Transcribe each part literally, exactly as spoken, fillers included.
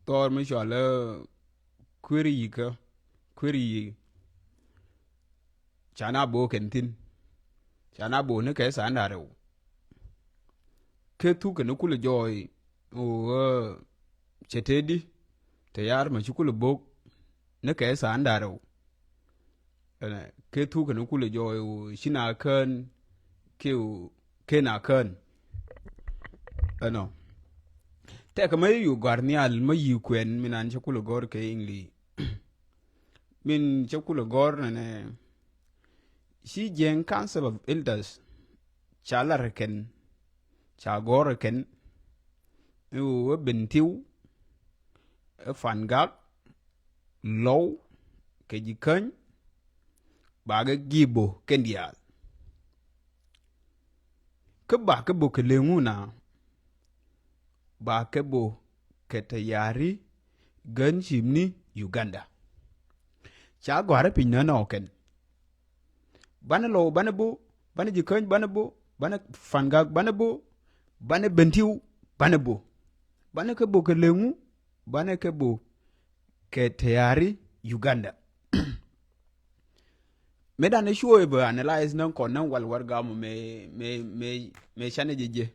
Thɔɔr mi cɔal ɛ kuer yikä, kuer yik. Ca na bo̱o̱ kɛn thi̱n. Ca na bo̱o̱ ni kɛ tha̱a̱ŋ da̱ŋ rɛw. Kɛ thuk kɛn kulɛ jɔɔy ɣöö cɛ tëëdi te ya̱r mɛ ci kulɛ bo̱o̱k ni kɛ tha̱a̱ŋ da̱ŋ rɛw. Ɛnɛ, kɛ thuk kɛn kulɛ jɔɔy ɣöö ci na kään kiɛ ɣöö kɛ na kään. Ɛnɔ. Tɛkɛ mä yi yu gɔ̱a̱r nhial mä yi kuɛn min an cɛ kulɛ gɔ̱r kɛ Iŋli. Min cɛ kulɛ gɔ̱r nɛnɛ ci Jiɛŋ Council of Elders ca lar kɛn, ca gɔ̱r kɛn i̱ wee Bentiu, i̱ Fangak, Lɔw kɛ Jikäny, bakɛ gi̱i̱bo kɛn diaal. Kä bakɛ bo kɛ leŋu na, bakɛ bo kɛ tayari gän cimni Uganda. Ca gɔ̱a̱rä piny nä nɔɔkɛn. Banɛ Lɔw banɛ bo, banɛ Jikäny banɛ bo, banɛ Fangak banɛ bo, banɛ Bentiu banɛ bo. Banɛ kɛ bo kɛ leŋu, banɛ kɛ bo kɛ tayari Uganda. Mëë dan ɛ cuɔɔy bɛ analyze nä kɔn nä wal warɛgak mɔ mëë, mëë, mëë, mëë canɛ jɛ jɛ.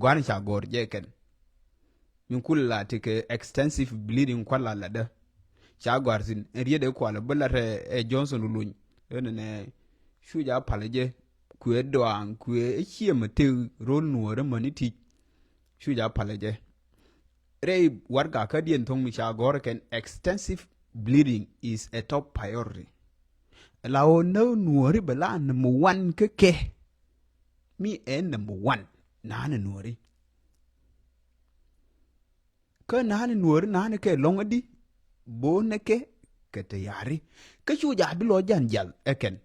Gua̱n ca gɔ̱r jɛ kɛn. Min kulɛ la tekɛ extensive bleeding kual la latdä. Ca gɔ̱r thi̱n ɛn riet ɛ kual bä lat ɛ Johnson Oluny. Ɛn nɛ cu ja palä jɛ kuɛ dɔaŋ kuɛ ɛ ciɛ mɛ tek ro̱l nuɔɔr ɛ mäni ti̱c. Cu ja palä jɛ. Rɛy warɛgak kädiɛn thoŋ mi ca gɔ̱r kɛn extensive bleeding is a top priority. La ɣöö nä nuɔ̱ɔ̱ri bɛ la number one kä kɛ. Mi ɛ number one na̱a̱n nuɔ̱ɔ̱ri. Kä na̱a̱n nuɔ̱ɔ̱ri na̱a̱n kɛ lɔ̱ŋ adi bo̱o̱n nɛ kɛ kɛ tayari. Kä cu ja bi lɔ jan jal ɛ kɛn.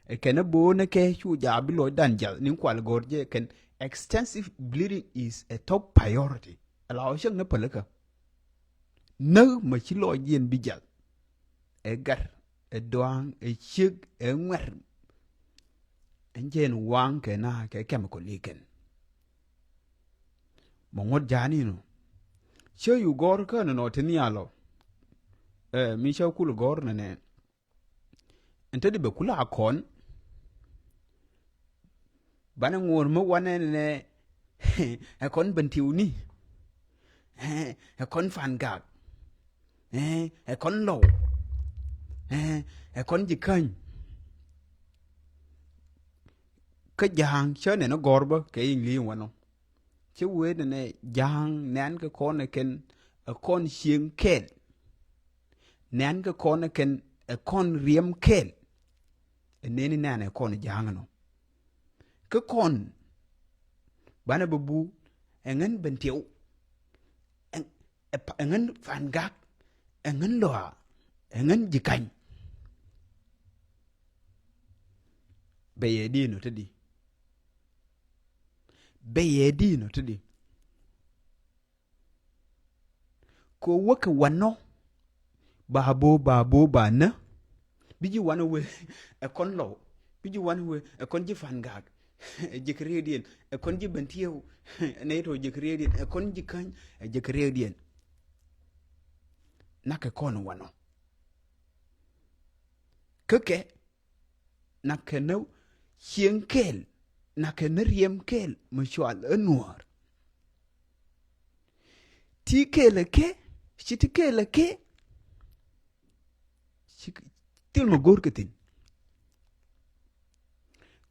Ɛ kɛn ɛ bo̱o̱n nɛ kɛ cu ja bi lɔ jan jal ni kual gɔ̱r jɛ kɛn extensive bleeding is a top priority. Ala ɔ cäŋ ni pälikä. Näk mɛ ci lɔcdiɛn bi jal. Ɛ gat, ɛ dɔaŋ, ɛ ciek, ɛ ŋuɛ̈r. Ɛn jɛn waŋ kɛ na kɛ chemical ikɛn. Mɛ ŋuɔ̱t ja̱a̱n inɔ. Cä yu gɔ̱r kä nɔnɔ ti nhial ɔ. Ɛ, mi cä kul gɔ̱r nɛnɛ. Ɛn te di bɛ kula kɔn. Banɛ ŋuɔ̱ɔ̱r mi wanɛ nɛ ɛ kɔn Bentiu ni. Ɛ, ɛ kɔn Fangak. Ɛ, ɛ kɔn Lɔw. Ɛ, ɛ kɔn Jikäny. Kä ja̱a̱ŋ cä nɛn ɛ gɔ̱r bä kɛ Iŋli wanɔ. Cä wee nɛnɛ ja̱a̱ŋ nɛn kɛ kɔn ɛ kɛn ɛ kɔn cieŋ kɛɛl. Nɛn kɛ kɔn ɛ kɛn ɛ kɔn riɛm kɛɛl. Ɛ neni nɛn ɛ kɔn ja̱a̱ŋ ɛnɔ. Kä kɔn banɛ bɛ bu ɛ ŋän Bentiu, ɛ, ɛ pa-, ɛ ŋän Fangak, ɛ ŋän Lɔa, ɛ ŋän Jikäny. Bɛ yɛ di nɔ te di. Bɛ yɛ di nɔ te di. Kɛ wäkɛ wanɔ ba bo, ba bo, ba nä. Bi ji̱ wanɔ wee ɛ kɔn Lɔw. Bi ji̱ wanɔ wee ɛ kɔn ji̱ Fangak. Ɛ jek riekdiɛn. Ɛ kɔn ji̱ Bentiu. Ɛ nɛy tɔ jek riekdiɛn. Ɛ kɔn Jikäny. Ɛ jek riekdiɛn. Nakɛ kɔn wanɔ. Kä kɛ nakɛ nä cieŋ kɛɛl, nakɛ nä riɛm kɛɛl mi cual ɛ nuɔ̱ɔ̱r. Ti kɛɛl ɛ kɛ, ci ti kɛɛl ɛ kɛ. Ci thil mi go̱o̱r kɛ thi̱n.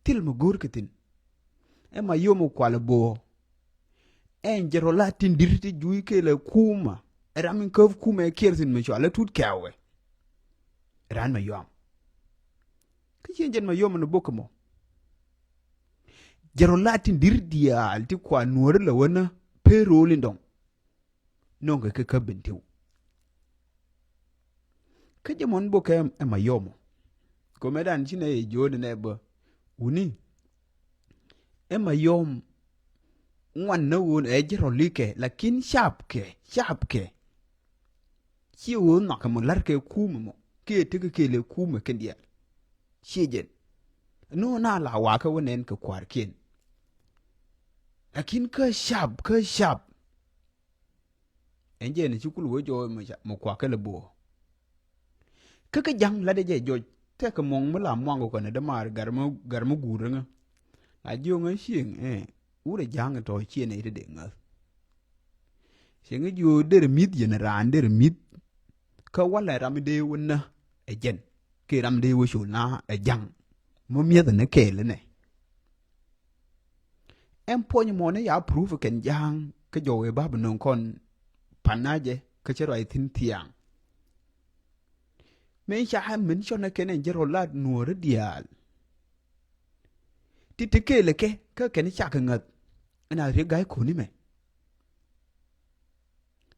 Thil mi go̱o̱r kɛ thi̱n. Ɛ Mayom kual ɛ bo̱o̱. Ɛn jɛ rɔ la tin di̱t ti juuc kɛɛl ɛ kumä. Ɛ ram in käp kumä ɛ kiɛr thi̱n mi cual ɛ Tut Kɛwɛ. Ran Mayom. Kä cieŋ jɛn Mayom ni bok kɛ mɔ. Jɛ rɔ la tin di̱t diaal ti kua nuɔ̱ɔ̱ri lɛ wänä payroll in dɔ̱ŋ. Nɔŋkɛ kɛ kä Bentiu. Kä jɛ mɔn bok kɛ ɛ Mayom. Kɔmɛ dan ci nɛ yɛ jo̱o̱n nɛ bä. Wuni. Ɛ Mayom ŋuan nä ɣöö ɛ ji̱ rɔ̱ likɛ, lakin cap kɛ, cap kɛ. Ci ɣöö nhɔakɛ mɔ la̱rkɛ kumɛ mɔ kiɛ tekɛ kɛɛl ɛ kumɛ kɛn diaal. Ciɛ jɛn. Ni ɣöö na la wakä wä nɛn kɛ kua̱rkiɛn. Lakin kä cap, kä cap. Ɛn jɛn ci kul wee jɔɔc mi ca, mi kuak kɛ lɛ bo̱o̱. Kä kä ja̱ŋ latdɛ jɛ jɔc, tɛkɛ muɔ̱ŋ mi la muaŋ kɔn ɛ dämaar gar mi, gar mi guur ŋä. La jiöŋä cieŋ, ɛ, wurɛ ja̱ŋ tɔ ciɛ nɛy ti dee ŋäth. Cieŋ jiö derɛ mi̱th yɛn raan derɛ mi̱th. Kä walɛ ram dee wä nä ɛ jɛn. Kɛ ram dee wä col na ɛ ja̱ŋ. Mi mi̱eth ni kɛɛl nɛ. Ɛn puɔ̱ny mɔ ni ya proof kɛn ja̱a̱ŋ kä jɔw ɛ bap nöŋ kɔn pan na jɛ kä cɛ ruac thi̱n thiaŋ. Mëë ca ɛ min cɔn ɛ kɛn ɛn jɛ rɔ lat nuɔ̱ɔ̱ri diaal. Ti ti kɛɛl kɛ kä kɛn cak ŋäth. Ɛn a riek ga̱a̱c ko̱ni mɛ.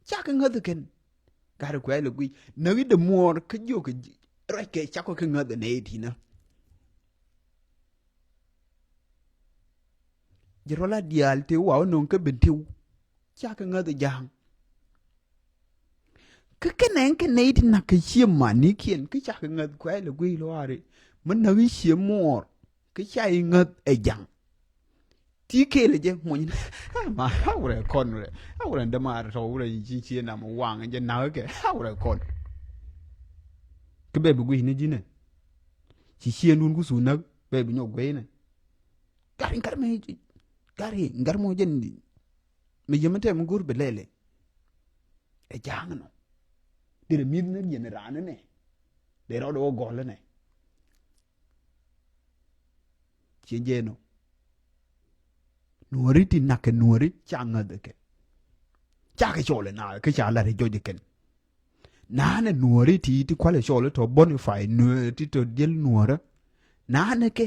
Cak ŋäth kɛn. Gari kuɛl guic näk i̱ dee muɔɔr kä jiök ruac kɛ cak kɛ ŋäth nɛ i̱ tinä. Jɛ rɔ la diaal ti waw nöŋ kä ben tiw. Cak ŋäth ja̱a̱ŋ. Kä kɛ nɛn kɛ nɛy ti nak kɛ cie manikiɛn kä cak ŋäth kuɛl guic luaari. Mi näk i̱ cie muɔɔr kä ca i̱ ŋäth ɛ ja̱a̱ŋ. Ti kɛɛl jɛ muɔny. Ma a wurɛ kɔn wurɛ. A wurɛ dämaar tɔ wurɛ ci cie nam waŋ jɛ nak kɛ. A wurɛ kɔn. Kä bɛ bi guic ni ji̱nɛ. Ci cie nun ku su näk bɛ bi nyɔk guic ni. Gari ŋar mɛ, gari ŋar mɔ jɛn. Mi yɛmɛ tɛ mi go̱r bi lɛlɛ. Ɛ ja̱a̱ŋ nɔ. Derɛ mi̱th ni yɛn raan ni nɛ. Derɛ rɔɔdɛ wä gɔl ni nɛ. Ciɛ jɛ nɔ. Nuɔ̱ri ti nak kɛ nuɔ̱ri ca ŋäth kɛ. Ca kɛ cɔl ɛ na kä ca lat ɛ jɔc kɛn. Naanɛ nuɔ̱ri ti ti kualɛ cɔl tɔ bonify nuɔ̱ri ti tɔ diɛl nuɔ̱rä. Naanɛ kɛ.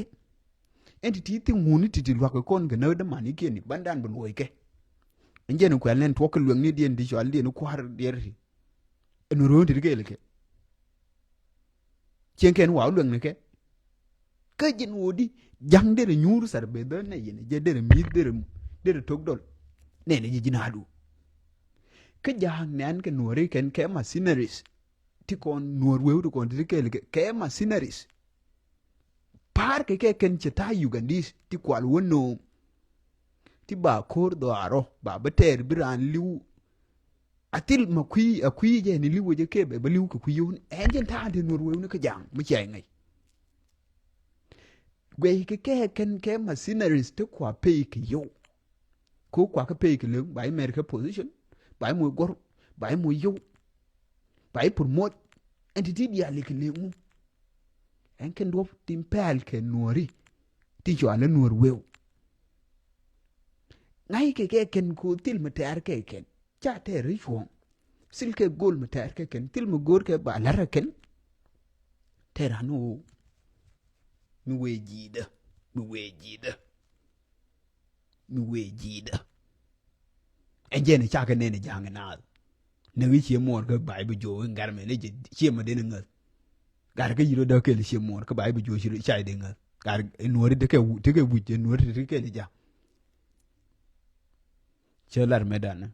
Ɛn ti ti thi ŋuni ti ti luak kɛ kɔn kɛ näk dämani kiɛn ni bandan bi luɔc kɛ. Ɛn jɛn kuɛl nɛn tuɔk kɛ luɛŋni diɛn ti cɔal diɛn kua̱r diɛr ti. Ɛn nuɔ̱ri ti ti kɛɛl kɛ. Cieŋ kɛn wa luɛŋni kɛ. Kä ji̱n ɣöö di ja̱ŋ derɛ nyuur thar beth bä nɛ yɛn jɛ derɛ mi̱th derɛ, derɛ tok dɔl. Nɛn ji̱ ji̱n adu. Kä ja̱a̱ŋ nɛn kɛ nuɔ̱ri kɛn kɛ mercenaries. Ti kɔn nuɔ̱r weu ti kɔn ti ti kɛɛl kɛ, kɛ mercenaries. Pa̱a̱r kɛ kɛ kɛn cɛ ta̱a̱ Ugandese ti kual wä no̱o̱ŋ. Ti ba ko̱r dhɔaarɔ ba bä tɛɛr bi raan li̱w. A thil ma kui̱, a kui̱ jɛ ni li̱w wecɛ kɛ bɛ bä li̱w kɛ kui̱ yo̱o̱n. Ɛn jɛn ta̱a̱ ti nuɔ̱r weu ni kä ja̱a̱ŋ mi cia ŋäc. Guɛc kɛ kɛ kɛn kɛ mercenaries ti kua pay kɛ yo̱w. Ko kua kä pay kɛ leŋ ba imɛr kɛ position, ba imoc gɔr, ba imoc yo̱w, ba ipromote. Ɛn ti ti diaal ikɛ leŋ mu. Ɛn kɛn duɔp tin pɛɛl kɛ nuɔ̱ri. Ti cɔal ɛ nuɔ̱r weu. Ŋa̱c kɛ kɛ kɛn ko thil mi tɛɛr kɛ kɛn. Ca tɛɛr ri cuɔ̱ɔ̱ŋ. Thil kɛ go̱o̱l mi tɛɛr kɛ kɛn. Thil mi go̱o̱r kɛ ba la̱r kɛ kɛn. Tɛɛr an ɣöö mi wee ji̱i̱dä, mi wee ji̱i̱dä, mi wee ji̱i̱dä. Ɛn jɛn ca kɛ nɛn ja̱a̱ŋ naath. Näk i̱ cie muɔɔr kä ba̱a̱c bi jo̱o̱k in gat mɛ ni jɛ cie ma den in ŋäth. Gat kä yi̱r ɔ däk kɛl cie muɔɔr kä ba̱a̱c bi jo̱o̱k ci ca den ŋäth. Gat in nuɔ̱ri tekɛ wi̱c, tekɛ wi̱c in nuɔ̱ri tekɛ kɛl ja̱. Cä lar mɛ danɛ.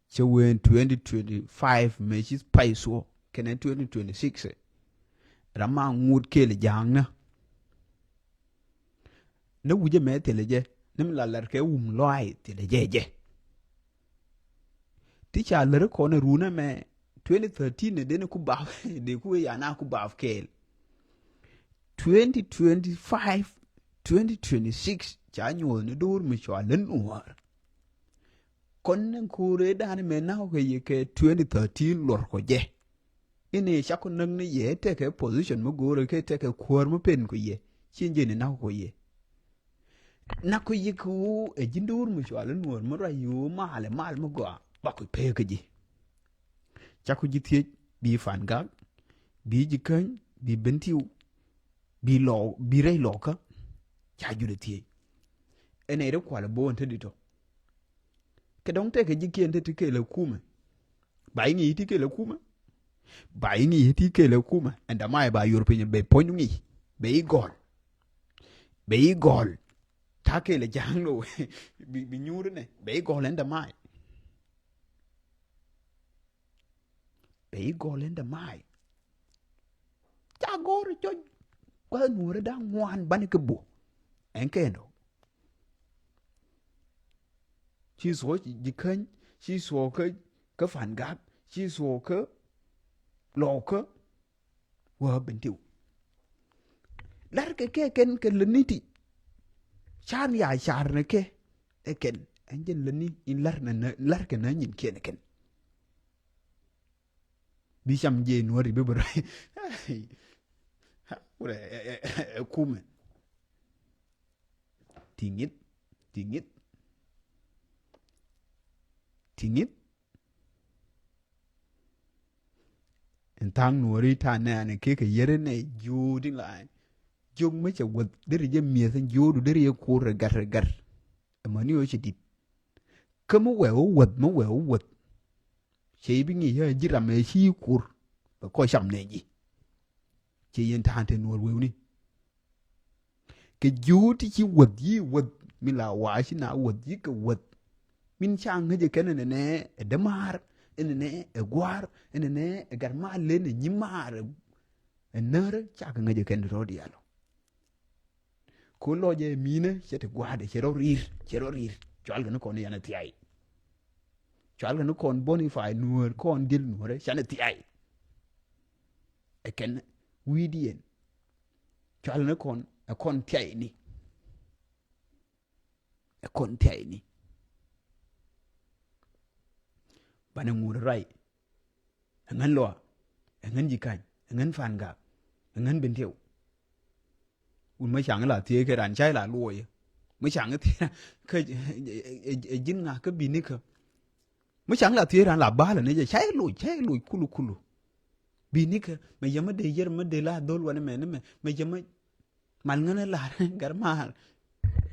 Cä wen twenty twenty-five mɛ ci pay thuɔ kɛnɛ twenty twenty-six. Ram ma ŋut kɛl ja̱a̱ŋ nä. Nä wi̱cä mɛ thilɛ jɛ ni mi la lar kɛ wum lɔaay thilɛ jɛ jɛ. Ti ca lär kɔn ɛ runä mɛ twenty thirteen ni deni ku bap, de ku ya na ku bap kɛɛl. Twenty twenty-five, twenty twenty-six ca nyuɔth ni do̱r mi cua län nuɔ̱ɔ̱r. Kɔn ni ko̱rɛ dan mɛ nak kɛ yɛ kɛ twenty thirteen luɔr kɔ jɛ. Ini cakɔ näk ni yɛ tekɛ position mi go̱o̱rɛ kɛ tekɛ kuäär mi pen kɔ yɛ. Ci jɛ ni nak kɔ yɛ. Nak kɔ yɛ kɛ ɣöö ɛ ji̱n do̱r mi cual inuɔ̱ɔ̱r mi ruac ɣöö malɛ mal mi gɔaa bakɔ pek kä ji̱. Cakɔ ji̱ thiec bi Pan Gak, bi ji̱ Käny, bi Bentiu, bi Lɔɔk, bi rɛy Lɔɔkä. Ca jut ɛ thiec. Ɛn ɛ ri kual ɛ bo̱o̱n te di tɔ. Kɛ dɔ̱ŋ tekɛ ji̱kiɛn te ti kɛɛl ɛ kumɛ. Ba i̱ ŋi̱i̱c ti kɛɛl ɛ kumɛ. Ba i̱ ŋi̱i̱c ti kɛɛl ɛ kumɛ. Ɛn dämac ba yor piny bɛ puɔ̱ny ŋi̱i̱c. Bɛ i̱ gɔl. Bɛ i̱ gɔl. Ta̱a̱ kɛɛl ɛ ja̱a̱ŋ lo̱w. Bi, bi nyuur inɛ. Bɛ i̱ gɔl ɛn dämac. Bɛ i̱ gɔl ɛn dämac. Ca go̱o̱r cɔc. Gua̱th nuɔ̱ɔ̱rä da̱ŋ ŋuan banɛ kɛ bo̱. Ɛn kɛn dɔ̱. Ci thuɔ̱k ji̱ Käny, ci thuɔ̱k kä, kä Fangak, ci thuɔɔk kä Lɔɔkä, wä Bentiu. Larkɛ kɛ kɛn kɛ lätni ti car ya car ni kɛ ɛ kɛn. Ɛn jɛn lätni in lar nɛ, lar kɛ nä nyinkiɛn ɛ kɛn. Bi cam jɛ Nuɔri bi bɛ rɔy. Wurɛ ɛ, ɛ, ɛ, ɛ kumɛ. Ti ŋi̱th, ti ŋi̱th, ti ŋi̱th. Ɛn tha̱a̱ŋ Nuɔri ta̱a̱ nɛɛni kekɛ yɛrɛ nɛ jiöödi la. Jiök mi cɛ wäth deri jɛ mi̱eth, jiöödu deri jɛ kur rɛ gat rɛ gat. Ɛmɔ ni ɣöö cɛ di̱t. Kä mi wɛɛ wä wäth, mi wɛɛ wä wäth. Cɛ i̱ bi ŋi̱i̱c ɣä ji̱ ram ɛ ci kur. Bɛ kɔ cam nɛ ji̱. Cɛ yɛn ta̱a̱n te Nuɔr wewni. Kɛ ji̱ ti ci wäth yi wäth, mi la wa̱a̱ ci na wäth yi kɛ wäth. Min ca ŋäcɛ kɛn ɛnɛnɛ ɛ dämaar, ɛnɛnɛ ɛ gua̱a̱r, ɛnɛnɛ ɛ gat mal len ɛ nyimaar, ɛ närä ca kɛ ŋäcɛ kɛn rɔ̱ diaal ɔ. Ko lɔcɛ minä cɛ ti gua̱a̱dɛ cɛ rɔ ri̱i̱r, cɛ rɔ ri̱i̱r. Cual kɛ ni kɔn yan ɛ thiay. Cual kɛ ni kɔn boni fay Nuɔr kɔn di̱l Nuɔrɛ can ɛ thiay. Ɛ kɛn wi̱i̱diɛn. Cual kɛ ni kɔn ɛ kɔn thiay ni. Ɛ kɔn thiay ni. Banɛ ŋuut ray. Ɛ ŋän Lɔa, ɛ ŋän Ji̱ Ka̱ny, ɛ ŋän Fangak, ɛ ŋän Bentiu. Wun mä caŋ la thiee kɛ ran ca la luɔyɛ. Mä caŋ thiee kä ɛ ji̱n ŋa kä Bi̱nikä. Mä caŋ la thiee ran la bal ni jɛ ca loc, ca loc kulu kulu. Bi̱nikä mɛ yɛ mä dee yɛr mä dee la dhol wanɛ mɛ ni mɛ, mɛ yɛ mä mal ŋän lar gar maar.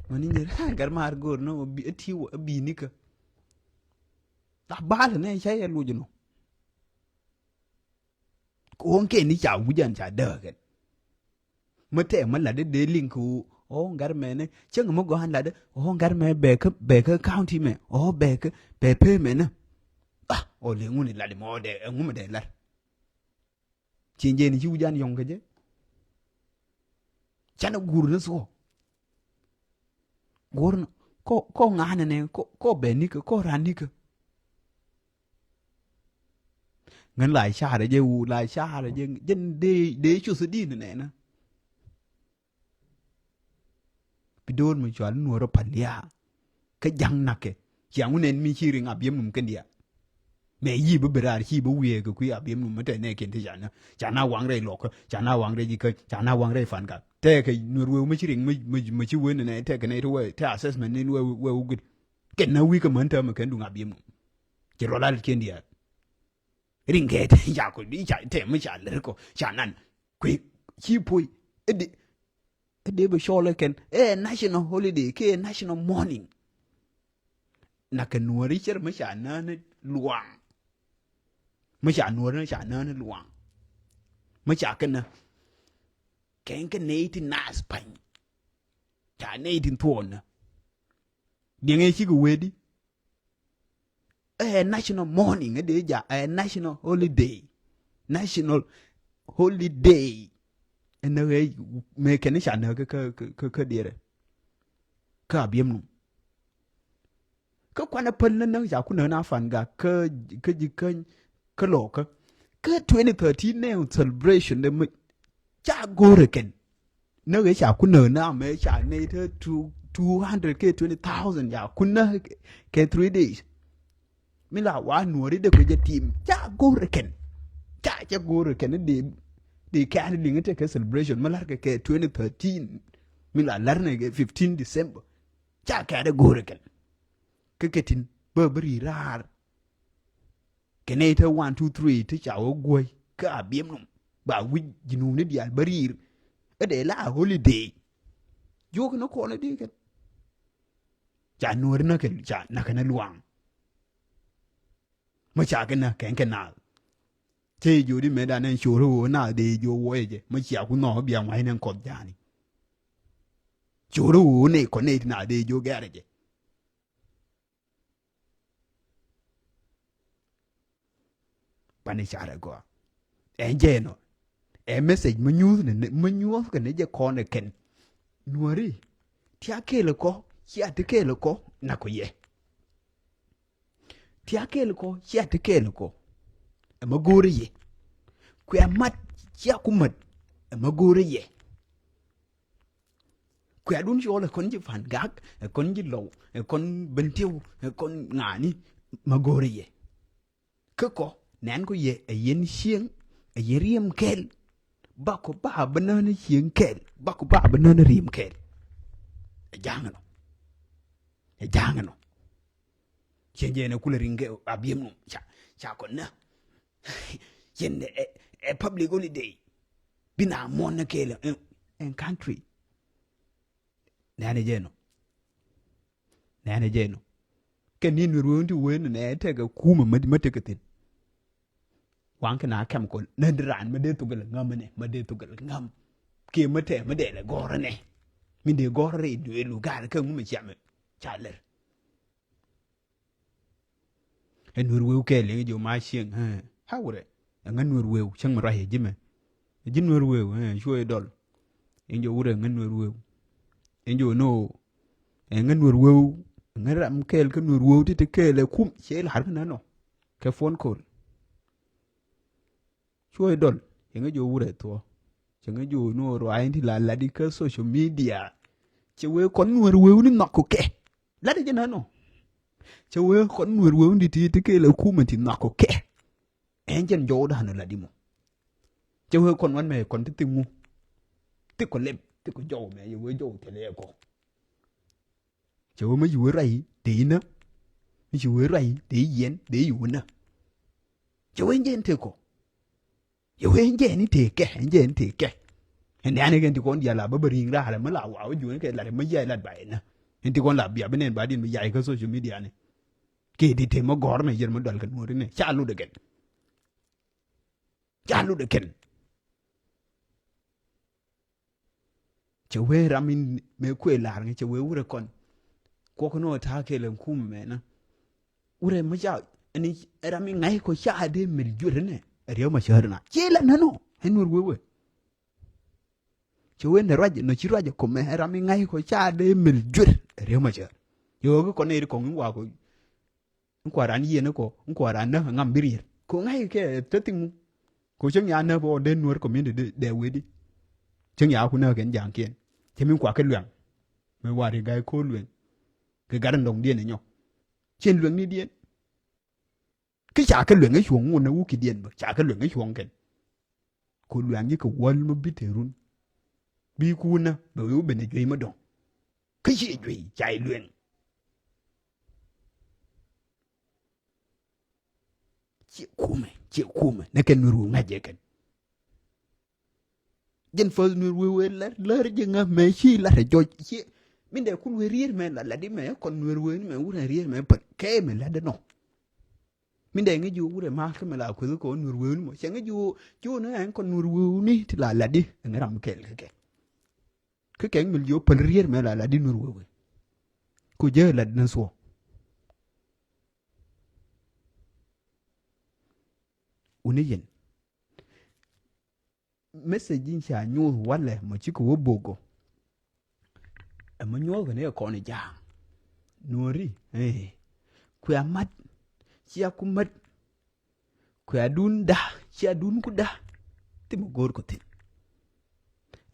Mä ni nyɛ gar maar go̱r ni ɛ ti wä Bi̱nikä. La bal ni ca yɛ loc nɔ. Ko̱o̱ŋ kɛn ni ca wi̱c an ca dääk kɛn. Mä tɛɛ mä latdä dee liŋ kɛ ɣöö ɣɔ̱ɔ̱ŋ gat mɛnɛ cäŋ mä gɔ̱a̱n latdä ɣɔ̱ɔ̱ŋ gat mɛ bɛ kä, bɛ kä county mɛ ɣɔ̱ɔ̱ bɛ kä bɛ pee mɛnä. Ah, ɣɔ̱ɔ̱ lëë ŋun i̱ lat mɛ ɣɔ̱ɔ̱ dee ɛ ŋun mɛ dee lat. Cieŋ jɛɛn i̱ ci wi̱c an yɔ̱ŋ kɛ jɛ. Canɛ guur ni thuɔ̱k. Guur ni kɔ, kɔ ŋa̱a̱nɛ nɛ kɔ, kɔ bɛ nikä kɔ ran nikä. Ŋän la carɛ jɛ wu la carɛ jɛ jɛn dee, dee cuth di ni nɛnä. Bi do̱r mi cual Nuɔr pal ya. Kä ja̱ŋ nakɛ. Ciaŋ wun ɛn mi ci riŋ Abiɛmnum kɛn dia. Mɛ yi bi bi raar ci bi wiee kɛ kui̱ Abiɛmnum mi tɛ nɛ kɛn ti ca na. Ca na waŋ rɛy lɔkä. Ca na waŋ rɛy jikä. Ca na waŋ rɛy Fangak. Tɛ kɛ Nuɔr wee mi ci riŋ mi, mi, mi ci wen nɛ tɛ kɛ nɛ ti wee tɛ assessment ni wee, wee wee gud. Kɛn na wi̱i̱ kɛ män täämɛ kɛn duŋ Abiɛmnum. Ci rɔ la̱t kɛn diaal. Riŋ kɛ tɛ ca kɔ di ca tɛ mi ca lär kɔ ca nan. Kui̱ ci puɔ̱i. Ɛ di, ɛ di bɛ cɔl ɛ kɛn ɛ national holiday kɛ national mourning. Na kɛ Nuɔri cɛr mi ca nään luaŋ. Mi ca Nuɔri ca nään luaŋ. Mi ca kɛn na kɛn kɛ nɛy ti naath pa̱ny. Ca nɛy ti thuɔɔn na. Diɛŋɛ cikɛ wee di. Ɛ national mourning, ɛ dee ja ɛ national holiday. National holiday. Ɛn ɛ ɣɛɛ mëë kɛn ca nääk kä, kä, kä, kä dierɛ. Kä Abiɛmnum. Kä kuanɛ päl ni näk ca ku näk na Fangak kä, kä Jikäny kä Lɔkä. Kä twenty thirteen nɛ celebration dɛ mi ca go̱o̱rɛ kɛn. Näk ɛ ca ku näk na mɛ ca nɛy te two, two hundred kɛ twenty thousand ca ku näk kɛ three days. Mi la wa Nuɔri dee kɛ jɛ tim ca go̱o̱rɛ kɛn. Ca cɛ go̱o̱rɛ kɛn dee, dee kɛn liŋ tekɛ celebration mi larkɛ kɛ twenty thirteen. Mi la larnɛ kɛ fifteen December. Ca kɛn dee go̱o̱rɛ kɛn. Kä kɛ tin bä bä ri raar. Kɛ nɛy te one, two, three te ca wä guäc kä Abiɛmnum ba wi̱c ji̱nuni diaal bä ri̱i̱r. Ɛ dee la holiday. Jiök ni kɔn ɛ di kɛn. Ca Nuɔri näk kɛ, ca näk kɛn ɛ luaŋ. Mä ca kɛ näk kɛn kɛ naath. Cɛ jiök di mëëdan ɛn co̱o̱r ɣöö naath dee jiök wuɔcɛ jɛ mä cia ku nhɔk bia ŋua̱c nɛn kɔth ja̱a̱ni. Co̱o̱r ɣöö nɛy kɔn nɛy ti naath dee jiök gɛ̈rɛ jɛ. Pani carɛ gɔaa. Ɛn jɛ ɛnɔ ɛ message mi nyuuth ni, mi nyuuth kɛ ni jɛ kɔn ɛ kɛn. Nuɔri tia kɛɛl kɔ cia ti kɛɛl kɔ nak kɔ yɛ. Tia kɛɛl kɔ cia ti kɛɛl kɔ. Ɛmɛ go̱o̱rä yɛ. Kuɛ mat cia ku mat. Ɛmɛ go̱o̱rä yɛ. Kuɛ dun cɔɔl ɛ kɔn ji̱ Pan Gak, ɛ kɔn ji̱ Lɔw, ɛ kɔn Bentiu, ɛ kɔn ŋa̱a̱ni. Mɛ go̱o̱rä yɛ. Kä kɔ nɛn kɔ yɛ ɛ yɛn cieŋ, ɛ yɛn riɛm kɛɛl. Bakɔ ba bä nään cieŋ kɛɛl, bakɔ ba bä nään riɛm kɛɛl. Ɛ ja̱a̱ŋ ɛnɔ. Ɛ ja̱a̱ŋ ɛnɔ. Cieŋ jɛ ɛn ɛ kulɛ riŋ kɛ a biɛm num ca, ca kɔ nä. Cieŋ ɛ, ɛ, ɛ public holiday. Bi na muɔ̱n nä kɛɛl ɛ, ɛ country. Nɛn ɛ jɛ ɛnɔ. Nɛnɛ jɛ nɔ. Kɛ ni Nuɛr wee wun ti wee nɛ tekɛ kumɛ mä tekɛ thi̱n. Waŋ kɛ na kɛm kɔn nä di raan mä dee thok gɛl ŋäm nɛ, mä dee thok gɛl ŋäm. Kiɛ mä tɛ mä dee lɛ gɔr nɛ. Min dee gɔr rɛy duëël lu ga̱a̱r kɛ ŋumɛ ciamɛ ca lɛr. Ɛ Nuɛr wee wun kɛ liŋ jɛ ma cieŋ. Ha wurɛ. Ɛ ŋä Nuɛr wee wun cäŋ mi ruac ɛ ji̱ mɛ. Ɛ ji̱ Nuɛr wee wun cuɛ dɔl. Ɛn jɛ wurɛ ŋä Nuɛr wee wun. Ɛn jɛ wä nɔ. Ɛ ŋä Nuɛr wee wun. Ŋä ram kɛɛl kä Nuɛr wee wun ti ti kɛɛl ɛ kum cɛ lar kä nä nɔ. Kɛ phone call. Cuɛ dɔl. Ɛ ŋä jɛ wurɛ thuɔ. Cɛ ŋä jɛ wä nɔ ruac in ti la lat ikä social media. Cɛ wee kɔn Nuɛr wee wun ni nhɔk kɛ. Lat jɛ nä nɔ. Cɛ wee kɔn Nuɛr wee wun ti ti ti kɛɛl ɛ kum ti nhɔk kɛ. Ɛn jɛn jɔwdan ɔ la di mɔ. Cɛ wee kɔn wan mɛ kɔn ti thik ŋu. Thik kɔ lɛp, thik kɔ jɔw mɛ, yɛ wee jɔw thilɛ yɛ kɔ. Cɛ wee mä ci wee ruac dee inä. Mä ci wee ruac dee yiɛn, dee yi wunä. Cɛ wee jɛn tëë kɔ. Yɛ wee jɛn i̱ tëë kɛ, ɛn jɛn i̱ tëë kɛ. Ɛn nɛ̈ni kɛn ti kɔn diaal la bä bä ri̱i̱ŋ raar ɛmɛ la wa̱a̱ wä juɔ̱n kɛ lat ɛmɛ yɛy lat ba ɛnä. Ɛn ti kɔn la bia bi nɛn ba diɛn bi yay kä social media ni. Kɛ ti tëë mä gɔ̱r mɛ yɛr mä dual kɛ nuɔ̱ɔ̱ri nɛ. Ca lut ɛ kɛn. Ca lut ɛ kɛn. Cɛ wee ram in mëë kuëë la̱r ŋä cɛ wee wurɛ kɔn. Kuɔk ni ɣä ta̱a̱ kɛɛl ɛn kumɛ mɛnä. Wurɛ mä ca ɛn ram in ŋa̱c kɔ ca dee mil juet ɛnɛ. Ɛ Riek Machar na. Ciɛ la nän ɔ. Ɛn Nuɛr wee wee. Cɛ wee nɛ ruac nɔ ci ruac ɛ kɔmɛ ɛ ram in ŋa̱c kɔ ca dee mil juet. Ɛ Riek Machar. Yɛ ɣä kä kɔn nɛ ri kɔŋ in wa̱a̱ kɔ. In kua̱ran yiëë ni kɔ, in kua̱ran näk ɛ ŋam bi riet. Kɔ ŋa̱c kɛ te thiŋ mu. Kɔ cäŋ ya näk bä ɔ den Nuer community dɛ wee di. Cäŋ ya ku näk kɛn ja̱a̱ŋkiɛn. Cɛ min kua kɛ luɛŋ. Mɛ war i̱ ga̱y ko̱o̱l luɛŋ. Kɛ gat in dɔŋdiɛn inyɔ. Cien luɛŋnidiɛn. Kä ca kɛ luɛŋ i̱ cuɔ̱ŋ ŋun ni wukkidiɛn bä. Ca kɛ luɛŋ i̱ cuɔ̱ŋ kɛn. Kɔ luɛŋ ji̱ kɛ wäl mä bi te run. Bi kuunä bɛ wee wä ben ɛ juey mä dɔ̱ŋ. Kä ciɛ juey ca i̱ luɛŋ. Ciɛ kumɛ, ciɛ kumɛ. Nɛ kɛn Nuɛr wee ŋa̱c jɛ kɛn. Jɛn fäth Nuɛr wee wee lär, lär jɛ ŋa̱ mɛ ci lat ɛ jɔc. Ciɛ, min dee kul wee rier mɛ la lat di mɛ, kɔn Nuɛr wee ni mɛ wurɛ rier mɛ pät. Kɛ mɛ lat di nɔ. Min dee ŋäc ji̱ wä wurɛ ma̱a̱l kä mɛ la kueth kɛ wä Nuɛr wee ni mɔ. Cɛ ŋäc ji̱ wä, ji̱ wä ni ɛn kɔn Nuɛr wee ni ti la lat di. Ɛn ram kɛl kɛ kɛ. Kä kɛ ŋäc ji̱ wä päl rier mɛ la lat di Nuɛr wee wee. Ku jɛ lat di ni thuɔ. Wuni yɛn. Message in ca nyuuth walɛ mɔ cikɛ wä bok ɔ. Ɛmɛ nyuɔ̱thkɛ ni kɛ kɔn i̱ ja̱a̱ŋ. Nuɔ̱ɔ̱ri, eh. Kuɛ a mat, cia ku mat. Kuɛ a dun da̱, cia dun ku da̱. Thimɛ go̱o̱r kɔ thi̱n.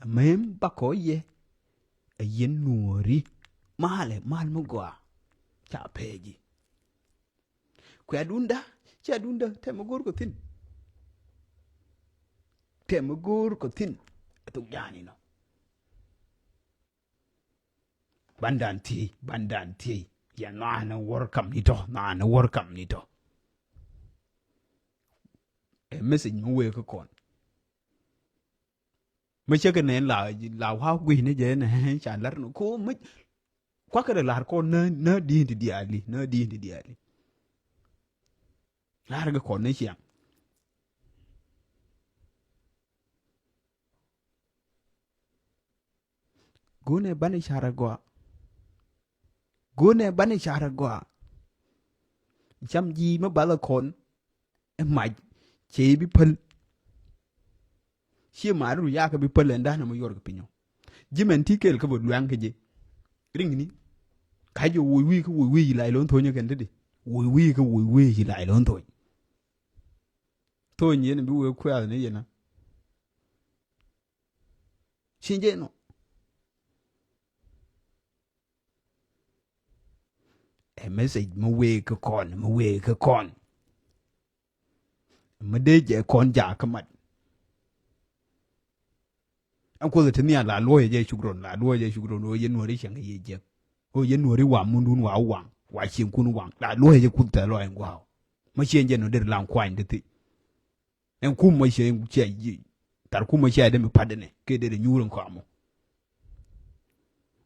Ɛmɛ bakɔ yɛ. Ɛ yɛn Nuɔ̱ɔ̱ri. Malɛ, mal mi gɔaa. Ca pɛɛji. Kuɛ adunda, ci adunda, tɛmɛ go̱o̱r kɔ thi̱n. Tɛmɛ go̱o̱r kɔ thi̱n. Ɛ thok ja̱a̱n inɔ. Bandan thiey, bandan thiey. Yɛ nhaanɛ wäär kam ni tɔ, nhaanɛ wäär kam ni tɔ. Ɛ message mi wee kä kɔn. Mi cä kɛ nɛn la, la wa̱a̱ gui̱c ni jɛ nɛ, ca lar ni ko mi kuakɛ dɛ lar kɔn nä, nä di̱i̱n ti diaali, nä di̱i̱n ti diaali. Lar kɛ kɔn ni ciaŋ. Go̱o̱nɛ bani carɛ gɔaa. Go̱o̱nɛ bani carɛ gɔaa. Cam ji̱ mi balɛ kɔn. Ɛ mac cɛ bi päl. Ciɛ maari ru yakä bi päl ɛn da̱a̱n ɛmɔ yuɔr kɛ pinyɔ. Ji̱ mɛn ti kɛɛl kä bä luaŋ kɛ jɛ. Riŋni. Ka jɛ woc wi̱i̱ kä woc wi̱i̱ la ilon tho̱nyä kɛn ti di. Woc wi̱i̱ kä woc wi̱i̱ ci lac lɔ̱ŋ thoc. Thoc yɛn bi wee kuɛth ni yɛn a. Ci jɛ nɔ. Ɛ message mi wee kä kɔn, mi wee kä kɔn. Mi dee jɛ kɔn jakä mat. Ɛn Kuoth ti nhial la luɔyɛ jɛ cuk run, la luɔyɛ jɛ cuk run, ɣöö yɛn nuɔri cɛŋ yɛ jɛ. Ɣöö yɛn nuɔri wa mundun wa waŋ, wa cieŋkun waŋ. La luɔyɛ jɛ Kuoth tɛ lɔ ɛn gua̱a̱w. Ma cieŋ jɛ nɔ der la kuany de thi. Ɛn kum ma cieŋ cɛ yi. Tar kum ma cɛ de mi pat de nɛ, kɛ der nyuur ɛn kɔamɔ.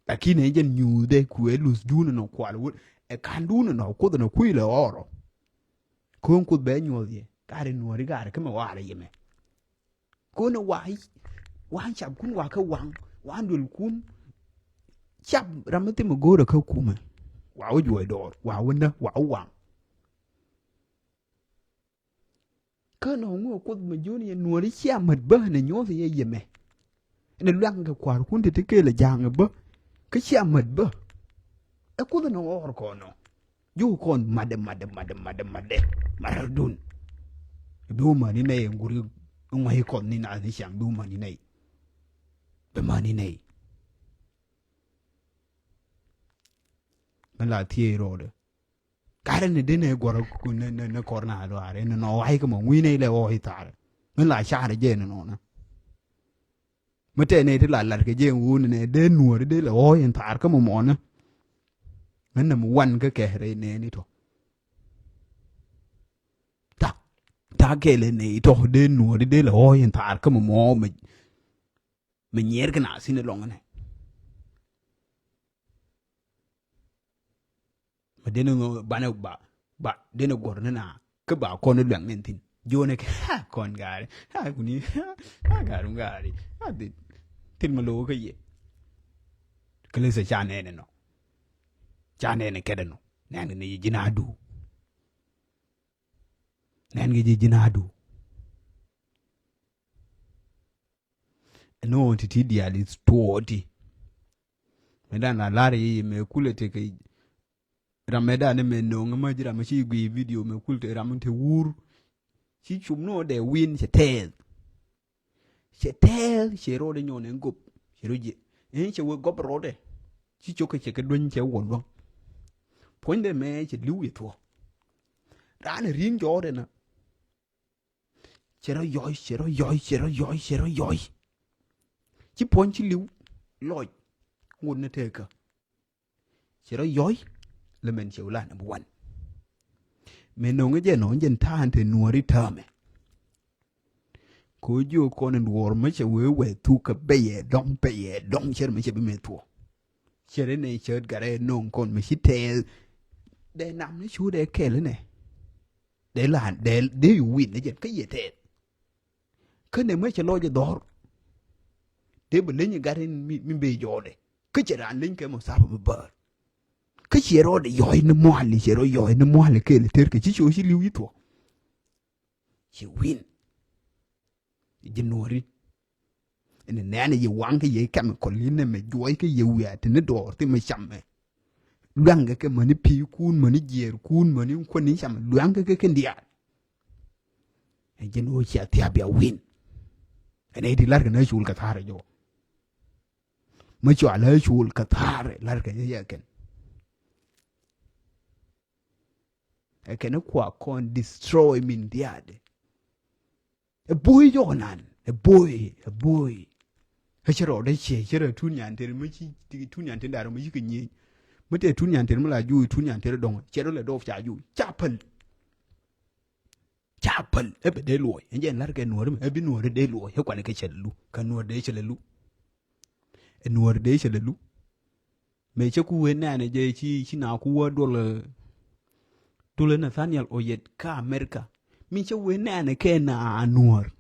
Lakin ɛ jɛn nyuuth dɛ kuɛ luth dun nɔ kual wut. Ɛ kan dun nɔ Kuoth nɔ kui̱ lɛ ɔɔrɔ. Ko̱n Kuoth bɛ nyuɔth yɛ. Kari nuɔri kari kä mɛ warɛ yɛ mɛ. Ko̱n ɛ wa, wa cap kun wa kä waŋ, wa duel kun. Cap ram mi thim ɛ go̱o̱rɛ kä kumɛ. Wa wä juɔc dɔɔr, wa wä nä, wa wä waŋ. Kä nɔ ŋuɔ Kuoth mɛ jiön yɛ nuɔri cia mät bä nɛ nyuɔth yɛ yɛmɛ. Nɛ luaŋ kɛ kua̱r kun ti ti kelɛ ja̱a̱ŋ bä. Kä cia mät bä. Ɛ Kuoth nɔ ɣɔr kɔn nɔ. Ji̱ kɔn madɛ, madɛ, madɛ, madɛ, madɛ. Marädun. Bi wä mäni nɛy ɛ ŋuri ŋua̱c kɔn ni naath ni ciaŋ bi wä mäni nɛy. Bi mäni nɛy. Mɛ la thiee rɔɔdɛ. Karɛ ni dee nɛ guɔrä ku nɛ, nɛ, nɛ kɔr na luaarɛ ni nɔ wa̱i̱ kä mɔ ŋui̱ nɛ ilɛ ɣɔɔy thaarɛ. Ŋän la caarɛ jɛ ni nɔnä. Mi tɛ nɛ ti la lat kɛ jɛ ŋuun nɛ dee nuɔri dee lɛ ɣɔɔy in thaar kä mɔ mɔnä. Ŋän nɛ mi wan kä kɛrɛ nɛ ni tɔ. Ta, ta kɛlɛ nɛ itɔ dee nuɔri dee lɛ ɣɔɔy in thaar kä mɔ mɔ mɛ. Mi nyiɛɛr kä na thin ilɔŋ inɛ. Mi den iŋɔ banɛ ba, ba den iguɔr ni na kä ba kɔn iluɛŋ ni thin. Jiɔnɛ kɛ, ha, kɔn gaari, ha, kuni, ha, gaari, gaari, ha, dhin. Thin mi lo̱o̱ kä yɛ. Kä lɛ sɛ ca nɛɛnɛ nɔ. Ca nɛɛnɛ kɛdɛ nɔ. Nɛɛnɛ ni ji̱ na du. Nɛɛnɛ ji̱ ji̱ na du. Ɛn ɣöö ti ti diaal i̱ tuɔɔti. Mëë dan la lar i̱ mëë kulɛ tekɛ ram mëë dan ni mëë no̱o̱ŋ ma ji̱ ram ci gui video mëë kulɛ tekɛ ram te wur. Ci cum ni ɣöö dee win cɛ tɛɛth. Cɛ tɛɛth cɛ rɔɔdɛ nyɔn ɛn gop cɛ rɔ jiɛ. Ɛn cɛ wee gop rɔɔdɛ. Ci cok kɛ cɛ kɛ dueny cɛ wä luäŋ. Puɔ̱nydɛ mëë cɛ li̱w yɛ thuɔ̱k. Raan ɛ ri̱i̱ŋ jɔɔdɛ na. Cɛ rɔ yɔc, cɛ rɔ yɔc, cɛ rɔ yɔc, cɛ rɔ yɔc. Ci puɔ̱ny ci li̱w lɔc ŋot ni tekä. Cɛ rɔ yɔc lɛ mɛn cɛ wula ni bi wan. Mɛ no̱ŋ jɛ nɔ̱ŋ jɛn ta̱a̱n te nuɔ̱ɔ̱ri täämɛ. Ko jiök kɔn in duɔɔr mi cɛ wee wee thuk kɛ bɛyɛ dɔ̱ŋ, bɛyɛ dɔ̱ŋ cɛr mi cɛ bi mɛ thuɔ̱k. Cɛr inɛ cɛ gat ɛ no̱ŋ kɔn mi ci tɛɛl. Dee nam ni cu dee kɛl inɛ. Dee la dee, dee yu win ni jɛn kä yɛ tɛɛl. Kä nɛ mɛ cɛ lɔc ɛ dhɔr. Dee bi leny gat in mi, mi ben jɔɔdɛ. Kä cɛ raan leny kɛ mɔ thap mi bäär. Kä ciɛ rɔɔdɛ yɔc ni muali, ciɛ rɔ yɔc ni muali kɛɛl ɛ ter kɛ ci co ci li̱w yi thuɔ̱k. Ci win. Ji̱ nuɔ̱ri. Ɛn nɛɛn yɛ waŋ kä yɛ chemical in nɛ mɛ juɔc kä yɛ wiaa ti ni dɔɔr ti mɛ cam mɛ. Luaŋkɛ kɛ mäni pi̱i̱kun, mäni jiɛɛrkun, mäni kuäni cam, luaŋkɛ kɛ kɛn diaal. Ɛ ji̱n ɣöö cia thia̱a̱p bia win. Ɛn ɛ ti la̱rkɛ nä col kɛ tha̱a̱r ɛ jɔw. Mä cɔal ɛ col kɛ tha̱a̱r ɛ la̱rkɛ jɛ yɛ kɛn. Ɛ kɛn ɛ kua kɔn destroy min diaadɛ. Ɛ bo̱o̱y jɔk nan, ɛ bo̱o̱y, ɛ bo̱o̱y. Ɛ cɛ rɔɔdɛ ciɛ, cɛ rɛ tun nyan teri, mä ci, ti tun nyan teri darɛ, mä ci kɛ nyieny. Mä tɛ tun nyan teri, mä la juuc tun nyan teri dɔ̱ŋ, cɛ rɔ lɛ dɔɔp ca juuc, ca päl. Ca päl, ɛ bɛ dee luɔy, ɛn jɛ ɛn la̱r kɛ nuɔ̱ɔ̱ri mɛ, ɛ bi nuɔ̱ɔ̱ri dee luɔy, ɛ kuanɛ kɛ cɛ lɛ lu, kɛ nuɔ̱ɔ̱ri dee cɛ lɛ lu. Ɛ nuɔ̱ɔ̱ri dee cɛ lɛ lu. Mëë cä ku wee nɛɛnɛ jɛ ci, ci na ku wä duɔl, duɔl Nathaniel Oyet kä America. Mi cä wee nɛɛnɛ kɛ na nuɔ̱ɔ̱r.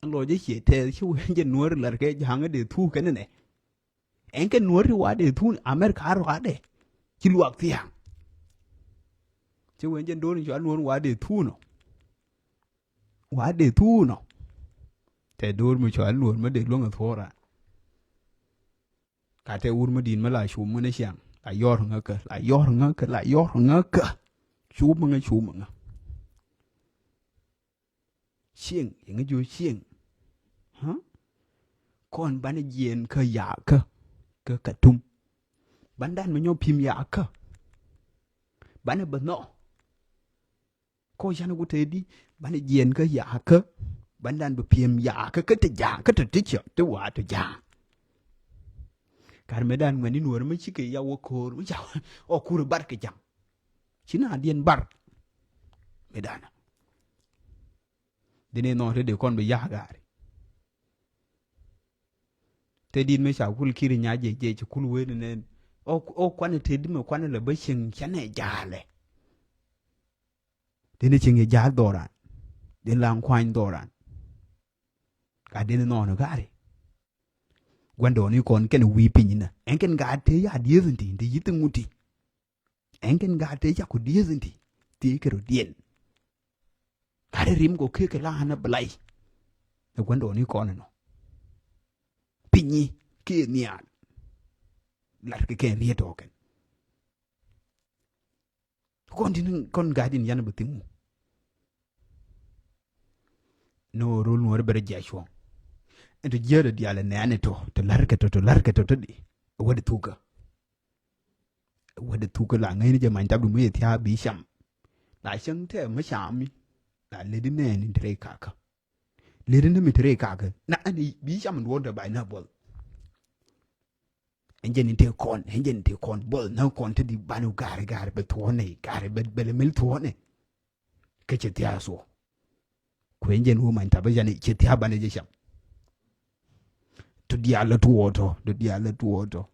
Ɛn lɔ jɛ ciɛ tɛth, cä wee jɛ nuɔ̱ɔ̱r lar kɛ ja̱a̱ŋ dee thuk kɛn nɛ. Ɛn kɛ nuɔ̱ɔ̱r ti wa dee thun America a rɔadɛ. Ci luak thia̱a̱ŋ. Cä wee jɛ do̱r in cɔal nuɔ̱ɔ̱r wa dee thun ɔ. Wa dee thun ɔ. Tɛ do̱r mi cɔal nuɔ̱ɔ̱r mi dee luäŋ ɛ thuɔ̱ɔ̱ra. Ka tɛ wur mi di̱i̱t mi la cum ŋän ciaŋ, la yɔr ŋäkä, la yɔr ŋäkä, la yɔr ŋäkä. Cu mäŋä, cu mäŋä. Cieŋ, yɛŋä jiö cieŋ. Huh? Kɔn banɛ jiɛn kä yakä, kä Katum. Bandan mi nyɔ pim yakä. Banɛ bä nhɔ. Kɔ canɛ ku tëëdi, banɛ jiɛn kä yakä. Bandan bä pim yakä, kä te jakä, te te cɛ, te wa te ja. Kar mi dan ŋuɛni nuɔr mi cikɛ ya wä koor, mi ca, ɔ kur bar kɛ jam. Ci na diɛn bar. Mi dana. Dini nɔ te de kɔn bi ya gari. Te dit mi ca kul kiri nya je, je ci kul wen ne. O, o kwan te di mi kwan le ba cieŋ canɛ jale. Dini cieŋ ye jal doran. Din la kuany doran. Ka dini nɔ ne gari. Gwandɔ ni kɔn kɛn wi piny na. Ɛn kɛn ga te ya dieth nti, nti yithi ŋuti. Ɛn kɛn gaat tëë cak ku dieth in ti, ti kɛ rɔ diɛn. Kat rim kɔ kek kɛ la ɣän a bɛ lay. Ɛ gua̱ndɔɔŋni kɔn ɛnɔ. Pinyi kiɛ nhial. Lat kɛ kɛn riet ɔ kɛn. Kɔn tin kɔn gaat in yan bɛ thi̱ŋ mu. Ni ɣöö rol nuɔ̱ɔ̱r bɛ rɔ jiac cuɔ̱ŋ. Ɛn tɔ jiäät ɛ diaal ɛ nɛɛni tɔ, tɔ la̱rkɛ tɔ, tɔ la̱rkɛ tɔ tɔ di. Ɛ wä di thukä. Wädɛ thuk kä la ŋäcni jɛ many tap du mi thia̱a̱ bi cam. La cäŋ tɛ mi cam mi. La ledi nɛɛni ti rɛy kakä. Ledi ni mi ti rɛy kakä. Na ɛn bi cam in duɔ̱ɔ̱r tɛ bay na buɔth. Ɛn jɛ ni tɛ kɔn, ɛn jɛ ni tɛ kɔn buɔth na kɔn te di bani ga̱ri ga̱ri bɛ thuɔ̱ɔ̱nɛ, ga̱ri bɛ bɛ lɛ mil thuɔ̱ɔ̱nɛ. Kä cɛ thia̱a̱ thuɔ̱ɔ̱. Kuɛ jɛn wä many tap jani cɛ thia̱a̱ banɛ jɛ cam. Tɔ diaal lɛ tuɔɔtɔ, tɔ diaal lɛ tuɔɔtɔ.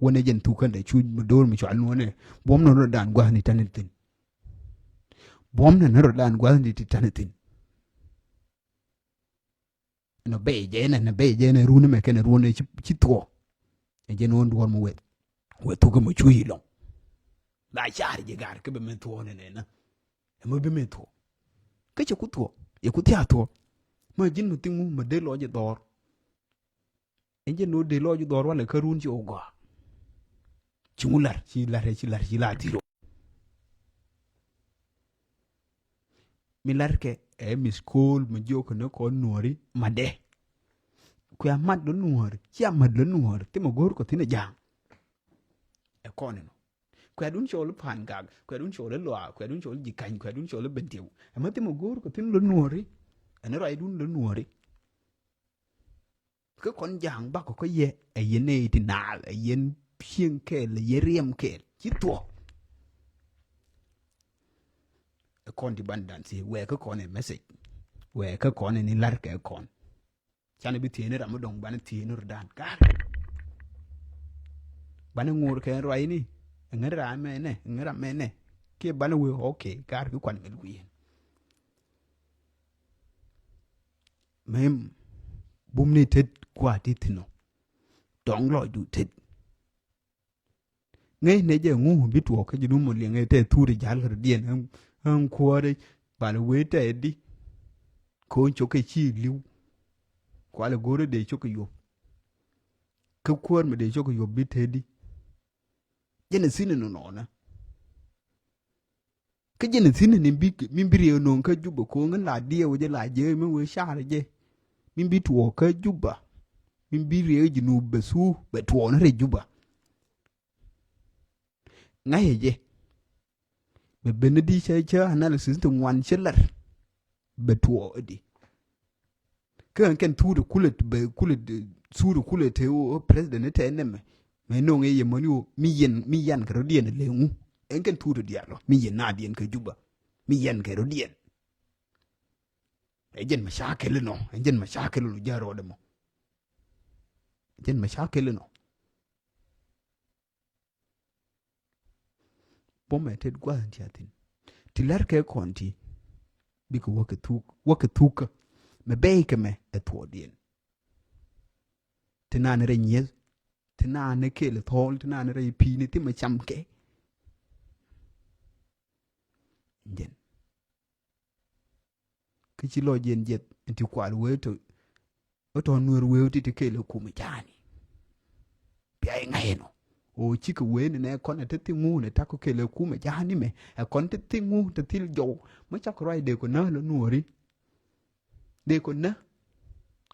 Wänɛ jɛn thuk kɛn dɛ cu mi do̱r mi cual nuɔnɛ. Buɔ̱m nɔ rɔ dan gua̱a̱ni tani thi̱n. Buɔ̱m nɔ rɔ dan gua̱a̱ni ti tani thi̱n. Nɔ bɛy jɛ nɛ, nɔ bɛy jɛ nɛ run mɛ kɛn run ci, ci thuɔɔ. Ɛ jɛn wä duɔ̱ɔ̱r mi weth. Weth thuk kɛ mi cu yi lɔŋ. La car jɛ gar kɛ bɛ mɛ thuɔɔ nɛ nɛ na. Ɛmɛ bi mɛ thuɔ̱k. Kä cɛ ku thuɔ̱k, yɛ ku thia̱a̱ thuɔ̱k. Mä ji̱n mi thi̱ŋ ŋu mä dee lɔc i̱ dhɔr. Ɛn jɛ no̱o̱ dee lɔc i̱ dhɔr walɛ kä run ci ɣɔw gɔaa. Ci ŋu la̱r, ci la̱r, ci la̱r, ci la̱r thi̱r ɣɔw. Mi la̱rkɛ ɛ mi school mi jiök ni kɔn nuɔ̱ɔ̱ri ma dee. Kuɛ a mat lɔ nuɔ̱ɔ̱ri, ci a mat lɔ nuɔ̱ɔ̱ri, thimɛ go̱o̱r kɔ thi̱n ɛ ja̱a̱ŋ. Ɛ kɔn inɔ. Kuɛ̈dun cɔl i̱ Pa̱a̱n Gak, kuɛ̈dun cɔl i̱ Luaak, kuɛ̈dun cɔl i̱ Ji̱kany, kuɛ̈dun cɔl i̱ Bentiu. Ɛmɛ thimɛ go̱o̱r kɛ thi̱n lɔ nuɔ̱ɔ̱ri. Ɛn ruacdun lɔ nuɔ̱ɔ̱ri. Kä kɔn ja̱a̱ŋ bakɔ kä yɛ, ɛ yɛn nɛy ti naath, ɛ yɛn cieŋ kɛɛl, ɛ yɛn riɛm kɛɛl. Ci thuɔ̱k. Ɛ kɔn ti bandan thiee, wɛɛ kä kɔn ɛ message. Wɛɛ kä kɔn ɛ ni la̱r kɛ kɔn. Canɛ bi thiee ni ram mi dɔ̱ŋ banɛ thiee ni rɔ̱dan. Ga̱r. Banɛ ŋo̱o̱r kɛ ruacni. Ŋäri ram mɛnɛ, ŋäri ram mɛnɛ. Kiɛ banɛ wee, okay, ga̱r ki kuan mɛl wi̱i̱n. Mɛ bum ni tet kua ti thi̱n ɔ. Tɔŋ lɔcdu tet. Ŋäcnɛ jɛ ŋu bi tuɔɔk kä ji̱ dum mɔ liɛŋɛ tɛ thuri ja̱l kɛ rɔ diɛn. Ɛn kuäärä bal wee tɛ di. Ko̱n cok kɛ ci li̱w. Kualɛ go̱rä dee cok kɛ yop. Kä kuäär mi dee cok kɛ yop bi tɛ di. Jɛn ɛ thi̱n inɔnɔnä. Kä jɛn ɛ thi̱n ni mi bi riee no̱o̱ŋ kä Jubɛ ko̱o̱ŋ in la diɛw jɛ la jɛ mi wee car jɛ. Mi bi tuɔɔk kä Jubɛ. Mi bi riee ji̱ nu bɛ thuu bɛ tuɔɔk ni rɛy Jubɛ. Ŋa̱cä jɛ. Bɛ ben di cä cä analysis ti ŋuan cä lar. Bɛ tuɔɔk di. Kä ɛn kɛn thuri kulɛ bɛ kulɛ thuri kulɛ te wä president ni tɛ nɛmɛ. Mɛ no̱ŋ ɛ yɛ mäni wä mi yɛn mi yɛn kɛ rɔ̱diɛn lɛ ŋu. Ɛn kɛn thuri diaal ɔ mi yɛn na diɛn kɛ Jubɛ. Mi yɛn kɛ rɔ̱diɛn. Ɛ jɛn mɛ ca kɛl inɔ, ɛ jɛn mɛ ca kɛl inɔ jɛ rɔɔdɛ mɔ. Ɛ jɛn mɛ ca kɛl inɔ. Buɔ̱mɛ tet gua̱th in ti a thi̱n. Ti la̱rkɛ kɔn ti. Bikɛ wäkɛ thuk, wäkɛ thukä. Mɛ bɛy kɛ mɛ ɛ thuɔɔdiɛn. Ti naan rɛy nyieth. Ti naan ɛ kɛɛl thɔɔl, ti naan rɛy pi̱i̱ni, ti mɛ cam kɛ. Jɛn. Kä ci lɔc yɛn jiɛth in ti kual wee tɔ. Ɛ tɔ nuer wee ti ti kɛɛl ɛ kum i̱ ca̱a̱ni. Bia i̱ ŋa̱c ɛnɔ. O cikɛ wen nɛ kɔn ɛ te thiŋ ŋu nɛ takɔ kɛl ɛ kumɛ ja̱a̱ni mɛ. Ɛ kɔn te thiŋ ŋu te thil jɔw. Mɛ cak ruac dee kɔ nä lɔ nuɔri. Dee kɔ nä.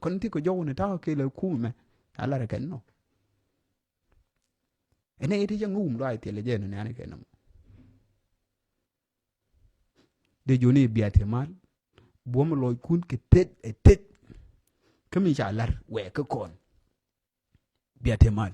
Kɔn ti kɔ jɔw nɛ takɔ kɛl ɛ kumɛ mɛ. A lar ɛ kɛn nɔ. Ɛnɛ yɛ ti cɛ ŋuum ruac thiɛl ɛ jɛ nɛ nɛɛni kɛn nɔmɔ. Dee joni bia te mal. Buɔm lɔc kun kɛ tet ɛ tet. Kä mi ca lar wɛɛ kä kɔn. Bia te mal.